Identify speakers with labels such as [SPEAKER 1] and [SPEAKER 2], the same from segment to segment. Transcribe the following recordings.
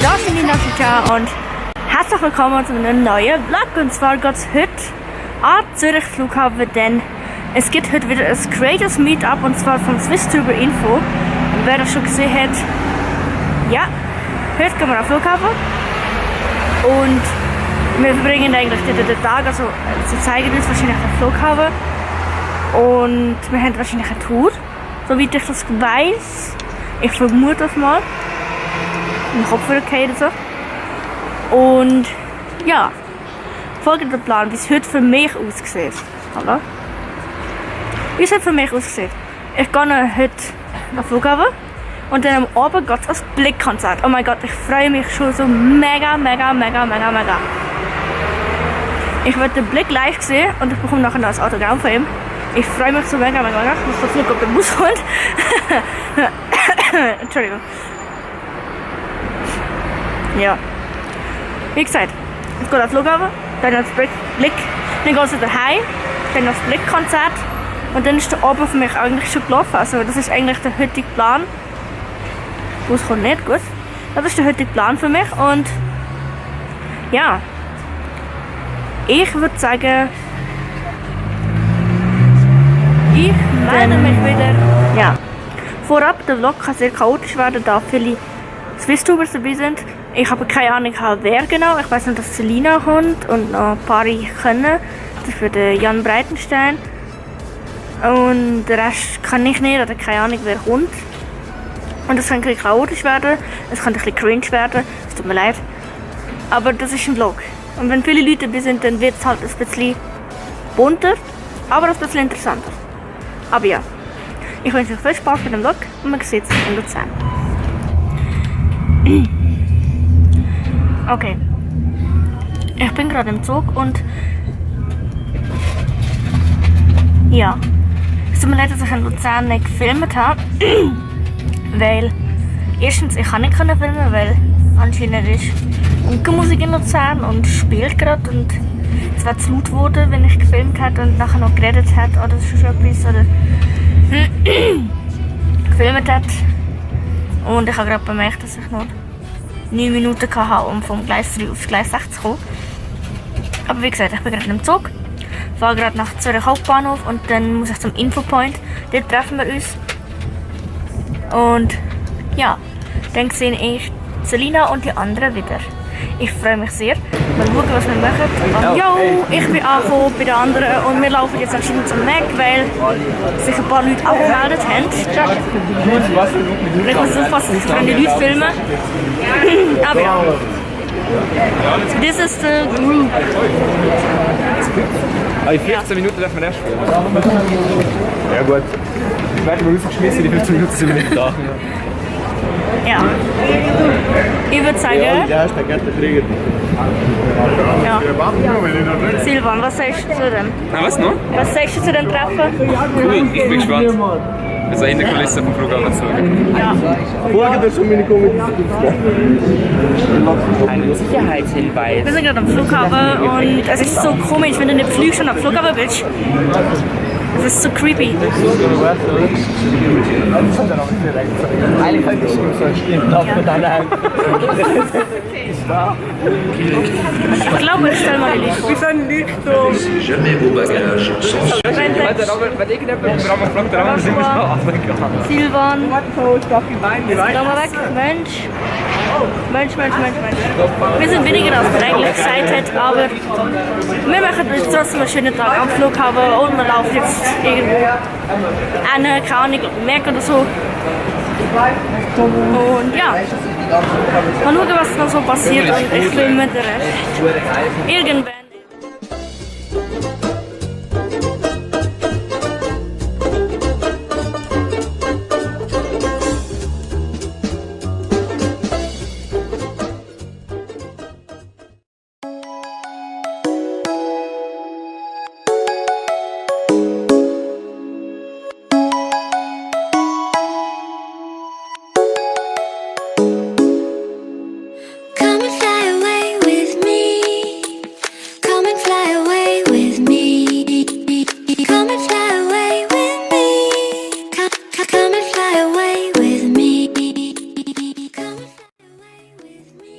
[SPEAKER 1] Da sind die Nafika und herzlich willkommen zu einem neuen Vlog. Und zwar geht es heute an Zürich Flughafen, denn es gibt heute wieder ein Creators Meetup und zwar vom SwissTuber Info. Und wer das schon gesehen hat, ja, heute gehen wir am Flughafen und wir verbringen eigentlich den Tag, also sie zeigen uns wahrscheinlich den Flughafen und wir haben wahrscheinlich eine Tour, soweit ich das weiss. Ich vermute das mal. Im Kopf okay oder so. Und ja, folgender Plan, wie es heute für mich aussieht. Hallo? Wie es heute für mich aussieht. Ich gehe heute nach Flughafen und dann am Abend geht es als Blickkonzert. Oh mein Gott, ich freue mich schon so mega. Ich werde den Blick live sehen und ich bekomme nachher noch ein Autogramm von ihm. Ich freue mich so mega. Ich muss kurz schauen, ob der Bus kommt. Entschuldigung. Ja. Wie gesagt, ich gehe auf den Flughafen, dann das Blick, dann gehe ich wieder heim, dann das Blickkonzert und dann ist der Abend für mich eigentlich schon gelaufen. Also das ist eigentlich der heutige Plan. Bus kommt nicht, gut. Das ist der heutige Plan für mich und ja. Ich würde sagen, ich melde mich wieder. Ja. Vorab, der Vlog kann sehr chaotisch werden, da viele SwissTubers dabei sind. Ich habe keine Ahnung, wer genau. Ich weiß nur, dass Selina kommt und noch ein paar können. Das ist für den Jan Breitenstein. Und den Rest kann ich nicht, oder keine Ahnung, wer kommt. Und es kann ein bisschen chaotisch werden, es kann ein bisschen cringe werden, es tut mir leid. Aber das ist ein Vlog. Und wenn viele Leute dabei sind, dann wird es halt ein bisschen bunter, aber ein bisschen interessanter. Aber ja, ich wünsche euch viel Spaß bei dem Vlog und man sieht es in Luzern. Okay, ich bin gerade im Zug und ja, es tut mir leid, dass ich in Luzern nicht gefilmt habe, weil erstens, ich kann nicht filmen, weil anscheinend ist Musik in Luzern und spielt gerade und es wäre zu laut geworden, wenn ich gefilmt hätte und nachher noch geredet hätte oder schon etwas oder gefilmt hätte. Und ich habe gerade bemerkt, dass ich noch 9 Minuten hatte, um vom Gleis 3 aufs Gleis 6 zu kommen. Aber wie gesagt, ich bin gerade im Zug, fahre gerade nach Zürich Hauptbahnhof und dann muss ich zum Infopoint. Dort treffen wir uns. Und ja, dann sehe ich Selina und die anderen wieder. Ich freue mich sehr. Mal schauen, was wir machen. Jo, ich bin angekommen bei den anderen und wir laufen jetzt anscheinend zum Mac, weil sich ein paar Leute angemeldet haben. Ich muss aufpassen, dass ich keine Leute filmen. Aber ja. This is the group.
[SPEAKER 2] In 15 Minuten darf man erst filmen. Ja gut. Ich werde mal rausgeschmissen, die 15 Minuten sind wir nicht da.
[SPEAKER 1] Ja. Ich würde sagen. Ja. Silvan, was sagst du zu dem?
[SPEAKER 2] Na, was noch?
[SPEAKER 1] Was sagst du zu dem Treffen?
[SPEAKER 2] Cool, ich bin gespannt. Also hinter der Kulisse vom Flughafen zu schauen.
[SPEAKER 1] Ja.
[SPEAKER 3] Ein Sicherheitshinweis.
[SPEAKER 1] Wir sind gerade am Flughafen und es ist so komisch, wenn du nicht fliegst und am Flughafen bist. Das ist so creepy.
[SPEAKER 3] Eigentlich könnte ich so ein Stimmt auf dann
[SPEAKER 1] Ich glaube, ich stelle mal die Leute vor.
[SPEAKER 3] Wir sind nicht so.
[SPEAKER 4] Jamais vos bagages sont sur
[SPEAKER 2] Wenn irgendjemand Drama fragt, dann sind wir schon angegangen.
[SPEAKER 1] Silvan. Geh mal weg. Mensch. Wir sind weniger als wir eigentlich gesagt hat, aber wir machen jetzt trotzdem einen schönen Tag am Flughafen und wir laufen jetzt irgendwo hin, keine Ahnung, Merk oder so. Und ja, mal schauen, was noch so passiert und ich filme den Rest. Irgendwann.
[SPEAKER 5] Come and fly away with me. Come and fly away with me. Come and fly away with me. Come and fly away with me. Come and fly away with me.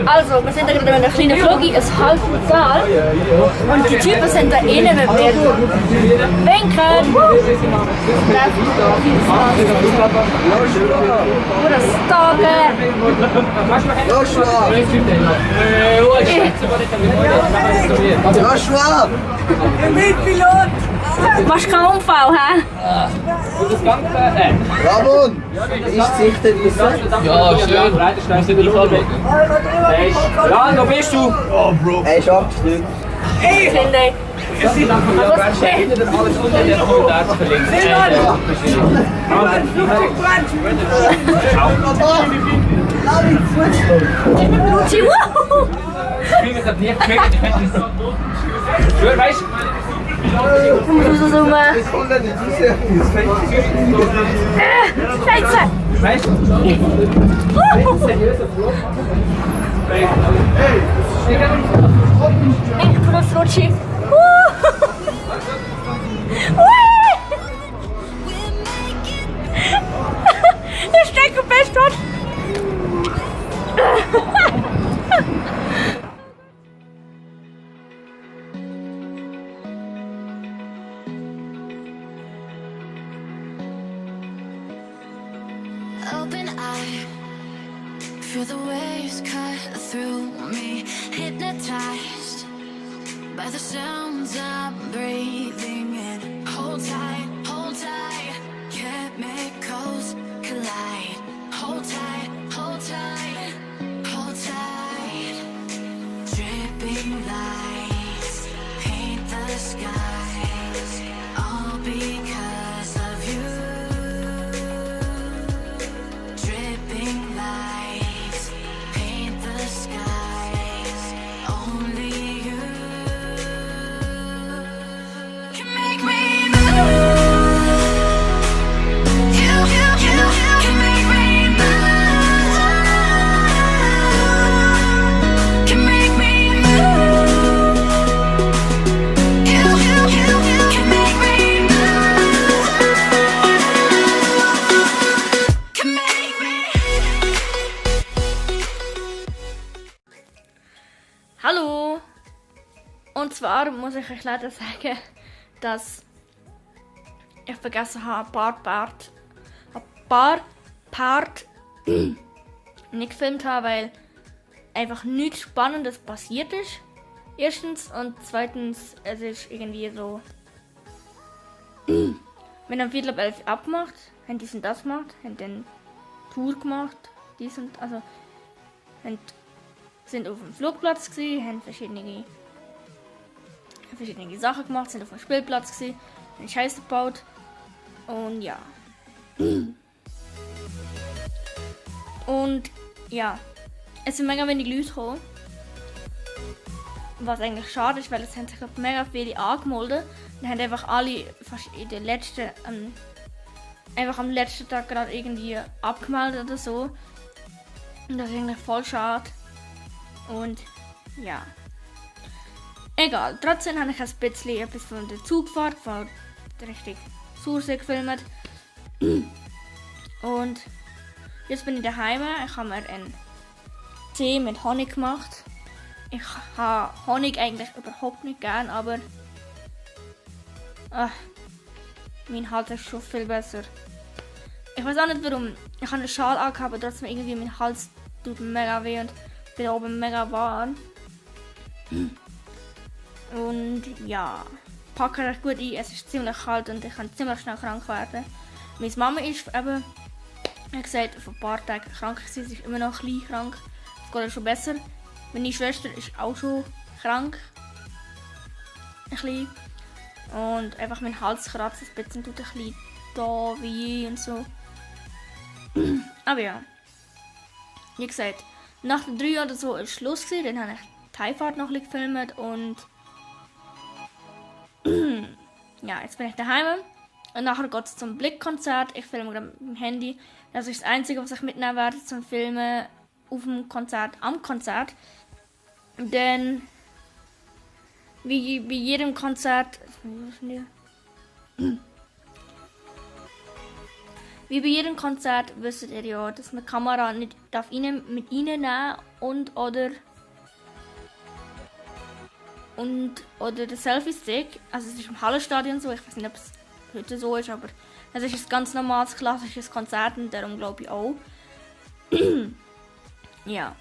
[SPEAKER 1] Also, wir sind da gerade in einer kleinen Flugge, es halb Saal. Und die Typen sind da innen mit mir. Winken! Oder Stalken!
[SPEAKER 3] Joshua!
[SPEAKER 1] Machst du keinen Unfall, hä?
[SPEAKER 3] Ramon! Ist Sichter wissen?
[SPEAKER 2] Ja, schön. Wir sind nicht alle weg. Ja, wo bist du?
[SPEAKER 3] Er ist abgestürzt.
[SPEAKER 1] Finde ich.
[SPEAKER 2] Alles unter den Kommentar zu verlinken.
[SPEAKER 1] Luci, wuhu!
[SPEAKER 2] Ich habe nicht gehört. Schön, weißt du?
[SPEAKER 1] Du musst so zoomen. Scheiße!
[SPEAKER 2] Weißt du?
[SPEAKER 1] Ich benutze Luci. Ich stecke fest dort.
[SPEAKER 5] Open eye, feel the waves cut through me, hypnotized by the sounds I'm breathing in. Hold tight, chemicals collide. Hold tight, hold tight, hold tight. Dripping lights paint the skies, all because of you. Dripping lights paint the skies, only you can make me move. You can make me move. Can make me move. You can make me move. Can make me.
[SPEAKER 1] Hallo! Und zwar muss ich euch leider sagen, dass ich vergessen habe, ein paar Part nicht gefilmt habe, weil einfach nichts Spannendes passiert ist. Erstens und zweitens, es ist irgendwie so. Wir haben Viertel ab 11 abgemacht, haben dies und das gemacht, haben dann Tour gemacht, dies und also sind auf dem Flugplatz gewesen, haben verschiedene Sachen gemacht, sind auf dem Spielplatz gewesen, haben Scheiße gebaut und ja. Und ja, es sind mega wenig Leute gekommen, was eigentlich schade ist, weil es haben sich glaub, mega viele angemeldet und haben einfach alle fast in den letzten, einfach am letzten Tag gerade irgendwie abgemeldet oder so. Und das ist eigentlich voll schade. Und ja. Egal, trotzdem habe ich ein bisschen etwas von der Zugfahrt, von der Richtung Sursee gefilmt. Und jetzt bin ich daheim. Ich habe mir einen Tee mit Honig gemacht. Ich habe Honig eigentlich überhaupt nicht gern, aber mein Hals ist schon viel besser. Ich weiß auch nicht warum. Ich habe einen Schal angehabt, aber trotzdem irgendwie mein Hals tut mega weh und bin oben mega warm. Und ja, packe recht gut ein. Es ist ziemlich kalt und ich kann ziemlich schnell krank werden. Meine Mama ist eben, wie gesagt, vor ein paar Tagen krank gewesen. Sie ist immer noch ein bisschen krank. Es geht schon besser. Meine Schwester ist auch schon krank. Ein bisschen. Und einfach mein Hals kratzt ein bisschen, tut ein bisschen da weh und so. Aber ja. Wie gesagt, nach den 3 oder so ist Schluss gewesen. Dann habe ich die Heimfahrt noch ein bisschen gefilmt und ja, jetzt bin ich daheim. Und nachher geht es zum Blickkonzert. Ich filme gerade mit dem Handy. Das ist das Einzige, was ich mitnehmen werde zum Filmen auf dem Konzert, am Konzert. Denn wie bei jedem Wie bei jedem Konzert wisst ihr ja, dass man die Kamera nicht mit reinnehmen oder der Selfie-Stick. Also es ist im Hallenstadion so, ich weiß nicht, ob es heute so ist, aber es ist ein ganz normales, klassisches Konzert und darum glaube ich auch. Ja.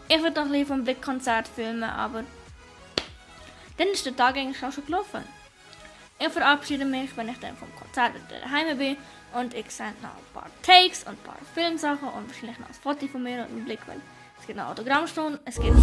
[SPEAKER 1] Ich würde noch ein bisschen vom Big Konzert filmen, aber dann ist der Tag eigentlich auch schon gelaufen. Ich verabschiede mich, wenn ich dann vom Konzert daheim bin und ich sende noch ein paar Takes und ein paar Filmsachen und wahrscheinlich noch ein Foto von mir und einen Blick, weil es gibt eine Autogrammstunde, es gibt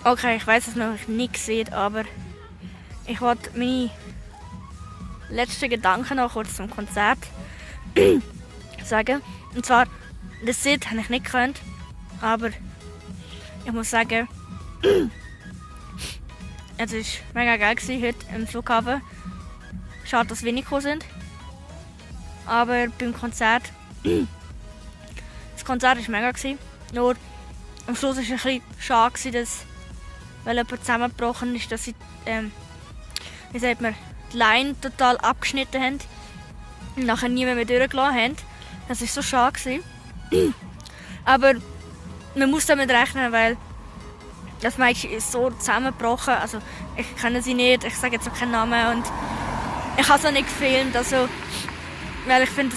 [SPEAKER 1] Okay, ich weiß, dass man mich nicht sieht, aber ich wollte meine letzten Gedanken noch kurz zum Konzert sagen. Und zwar, das Lied habe ich nicht gekannt, aber ich muss sagen, es war mega geil heute im Flughafen. Schade, dass wir nicht gekommen sind. Aber beim Konzert, das Konzert war mega. Nur am Schluss war es ein bisschen schade, dass weil jemand zusammengebrochen ist, dass sie wie sagt man, die Line total abgeschnitten haben und nachher niemand mehr durchgelassen haben. Das war so schade. Aber man muss damit rechnen, weil das Mädchen ist so zusammengebrochen. Also ich kenne sie nicht, ich sage jetzt auch keinen Namen und ich habe es auch nicht gefilmt. Also, weil ich finde,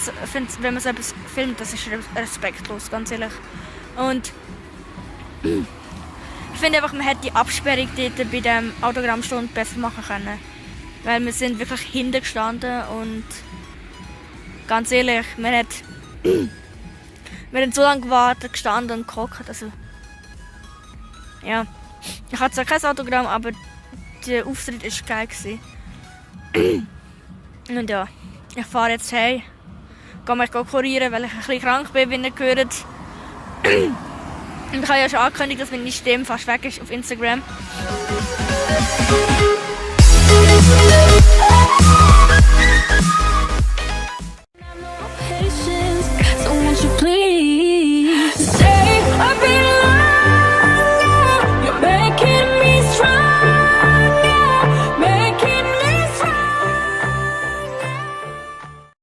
[SPEAKER 1] wenn man so etwas filmt, das ist respektlos, ganz ehrlich. Und ich finde einfach, man hätte die Absperrung dort bei der Autogrammstunde besser machen können. Weil wir sind wirklich hinten gestanden und ganz ehrlich, wir haben so lange gewartet, gestanden und gehockt. Also, ja. Ich hatte zwar kein Autogramm, aber der Auftritt war geil. Und ja, ich fahre jetzt heim, gehe mich kurieren, weil ich ein bisschen krank bin, wie ihr gehört. Und ich habe ja schon angekündigt, dass meine Stimme fast weg ist auf Instagram.